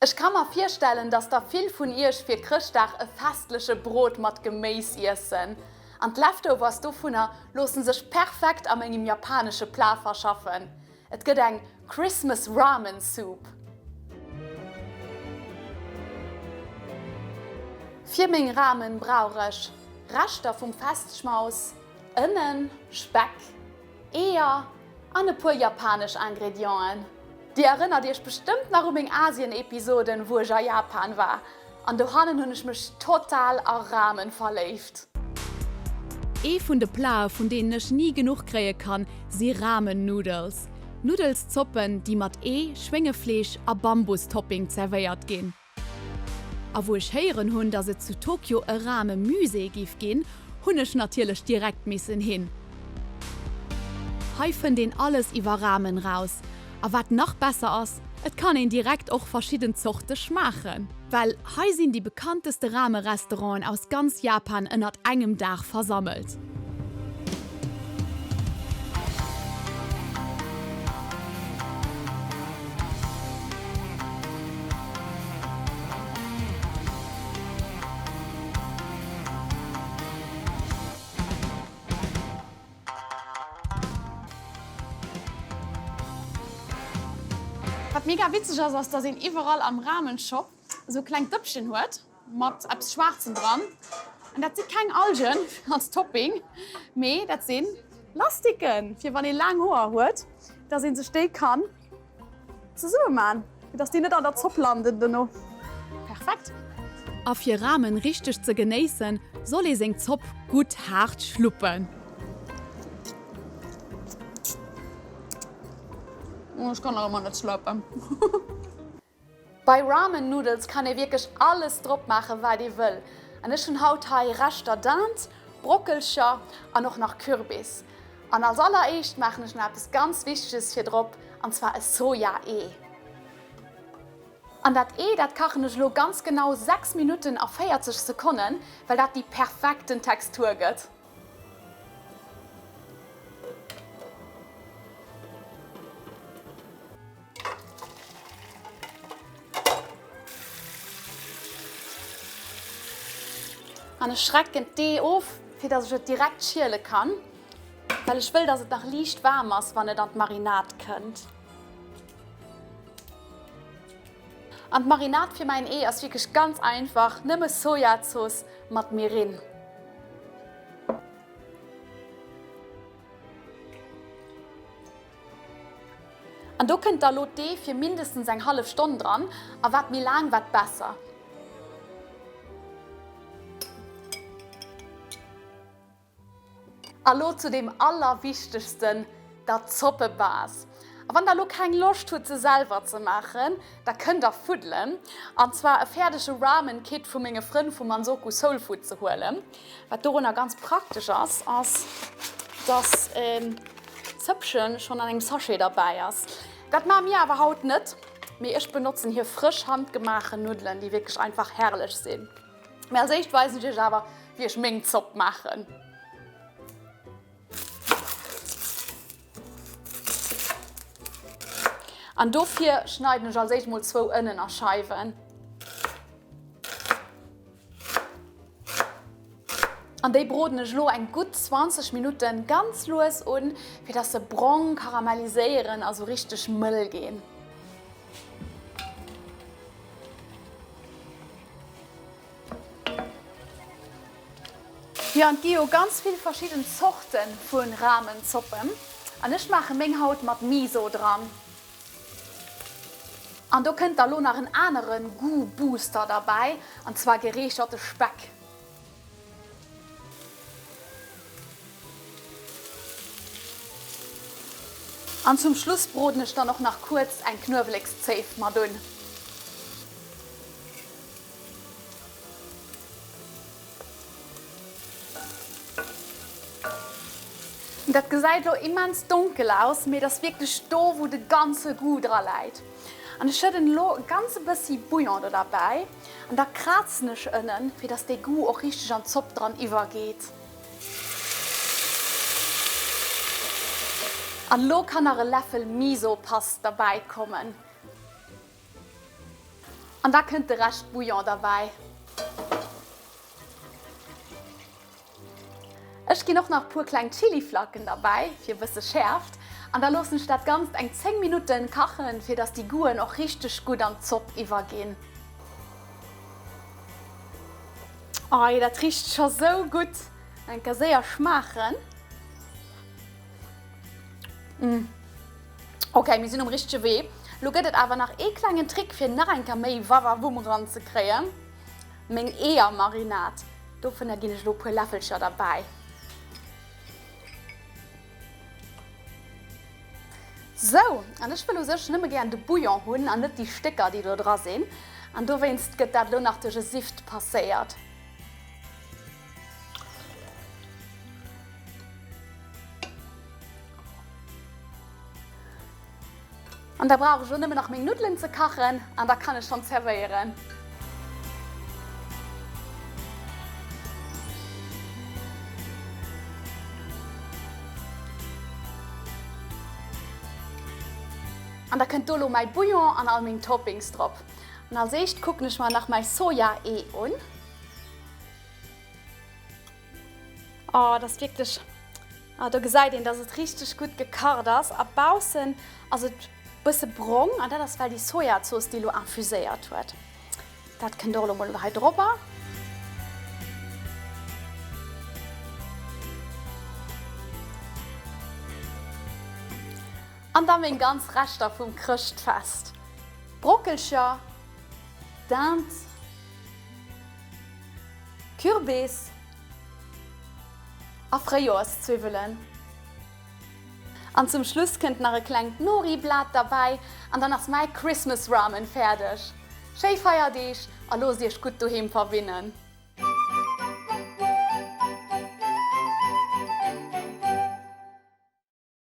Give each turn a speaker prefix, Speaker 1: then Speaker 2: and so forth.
Speaker 1: Ech ka mer virstellen, dass der vill vun iech fir Chrëschtdag e festleche Brot mat Geméis iessen. An d'Leftovers dovunner loossen sech perfekt a mengem japanesche Plat verschaffen. Et gëtt eng Christmas Ramen Soup. Fir meng Ramen brauch ech Reschter vum Festschmaus, Ënnen, Speck, Eeër an e puer japanesch Ingredienten. Dir erënnert iech bestëmmt nach u meng Asien-Episoden, wou ech a Japan war. An dohannen hunn ech mech total a Ramen verléift. Ee vun de Plae vun deenen ech ni genuch kréie kann, si Ramen Noodles. Nuddelszoppen, déi mat Ee, Schwéngefleesch a Bambus-Topping zerwéiert ginn. A wou ech héieren hunn, dass et zu Tokio e Rame-Musée giff ginn, hunn ech natierlech direkt missen hin. Hei fënnt een alles iwwer Ramen raus. A wat nach besser ass, et kann een direkt och verschidden Zorte schmaachen. Well hei sinn déi bekannteste Rame-Restauranten aus ganz Japan ënnert engem Daach versammelt. Wat mega witzeg ass, ass dass een iwwerall am Ramen Shop esou kleng Dëppchen huet. Mat eppes Schwaarzem dran. An dat si keng Algen als Topping, mee dat si Lastiken, fir wann ee laang Hoer huet, dass ee sech déi kann zesumme man, fir dass déi net an der Zopp landen dono. Perfekt! A fir Ramen richteg ze genéissen, soll ee seng Zopp gutt haart schluppen. Ech kann nach ëmmer net slurpen. Bei Ramen Noodles kann ee wierklech alles drop maachen wat ee wëll an ech hunn haut hei Reschter Dinde, Brockelcher an och nach Kürbis. An als alleréischt maachen ech nach eppes ganz wichteges fir drop an zwar e Soja Ee. An dat Ee dat kachen ech elo ganz genau 6 Minutten a 40 Sekonnen, well dat déi perfekten Textur gëtt. An ech schrecken d'Ee of, fir dass ech et direkt schiele kann, well ech wëll, dass et nach liicht waarm ass, wann et an d'Marinade kënnt. An d'Marinade fir mäin Ee ass wierklech ganz einfach, nëmme Sojazooss mat Mirin. An do kënnt da lo d'Ee fir mindestens eng hallef Stonn dran, a wat méi laang, wat besser. A lo zu deem allerwichtegsten, der Zoppebase. A wann der lo keng Loscht hutt se selwer ze maachen, da kënnt der fuddelen, an zwar e fäerdege Ramen Kit vu menge Frënn vu Mansoku Soul Food ze huelen. Wat dorunner ganz praktesch ass, ass dass d'Zëppchen schonn an engem Sachet derbäi ass. Dat maache mir awer haut net, mee ech benotzen hir frësch handgemaachen Nuddelen, déi wierklech einfach herrlech sinn. Mee als éischt weisen ech iech awer wéi ech meng Zopp maachen. An dofir schneiden ech als éischt mol zwou Ënnen a Scheiwen. An déi broden ech elo eng gutt 20 Minutten ganz lues un, fir dass se brong karamelliséieren a sou richteg mëll ginn. Jo, an et gi jo ganz vill verschidden Zorte vu Ramen-Zoppen an ech maache meng haut mat Miso dran. An do kënnt da lo nach en anere Goût-Booster derbäi, an zwar gereecherte Speck. An zum Schluss broden ech dann och nach kuerz eng Knuewelekszéif mat un. Dat gesäit lo immens donkel aus, mee et ass wierklech do wou de ganze Goût dra läit. An ech schëdden elo e ganze bëssi Bouillon do derbäi an da krazen ech ënnen, fir dass dee Goût och richteg an d'Zopp dran iwwergeet. An elo kann nach e Läffel Miso-Past derbäi kommen. An da kënnt de Rescht Bouillon derbäi. Ech ginn och nach puer kleng Chiliflacken derbäi fir e bësse Schäerft. An da loossen ech dat Ganzt eng 10 Minutten kachen, fir dass déi Goûten och richteg gutt an d'Zopp iwwerginn. Ei, dat richt scho sou gutt! Eng Kéier séier schmaachen. Mmh. Ok, mir sinn um richtege Wee. Lo gëtt et awer nach ee klengen Trick fir nach eng Kéier méi Wawawumm eranzekréien. Meng Eeër-Marinade. Dovunner ginn ech elo e puer Läffelcher derbäi. Sou, an ech wëll u sech nëmme gären de Bouillon hunn an net déi Stécker, déi do dra sinn. An dowéinst gëtt dat elo nach duerch e Sift passéiert. An da brauch ech elo nëmmen nach meng Nuddelen ze kachen an da kann ech schonn zerwéieren. An da kënnt do elo mäi Bouillon an all meng Toppings drop. An als éischt kucken ech mer nach mäi Soja-Ee un. Oh, dat ass wierklech, oh, do gesäit een, dass et richteg gutt gekacht ass. A baussen ass et bësse brong an dat ass well déi Sojazooss déi elo infuséiert huet. Dat kënnt och elo mol hei drobber. An da meng ganz Reschter vum Chrëschtfest, Brockelcher, Dinde. Kürbis a Fréijoerszwiwwelen. An zum Schluss kënnt nach e klengt Nori-Blat derbäi an dann ass mäi Christmas Ramen fäerdeg. Schéi Feierdeeg a loosst iech gutt doheem verwinnen!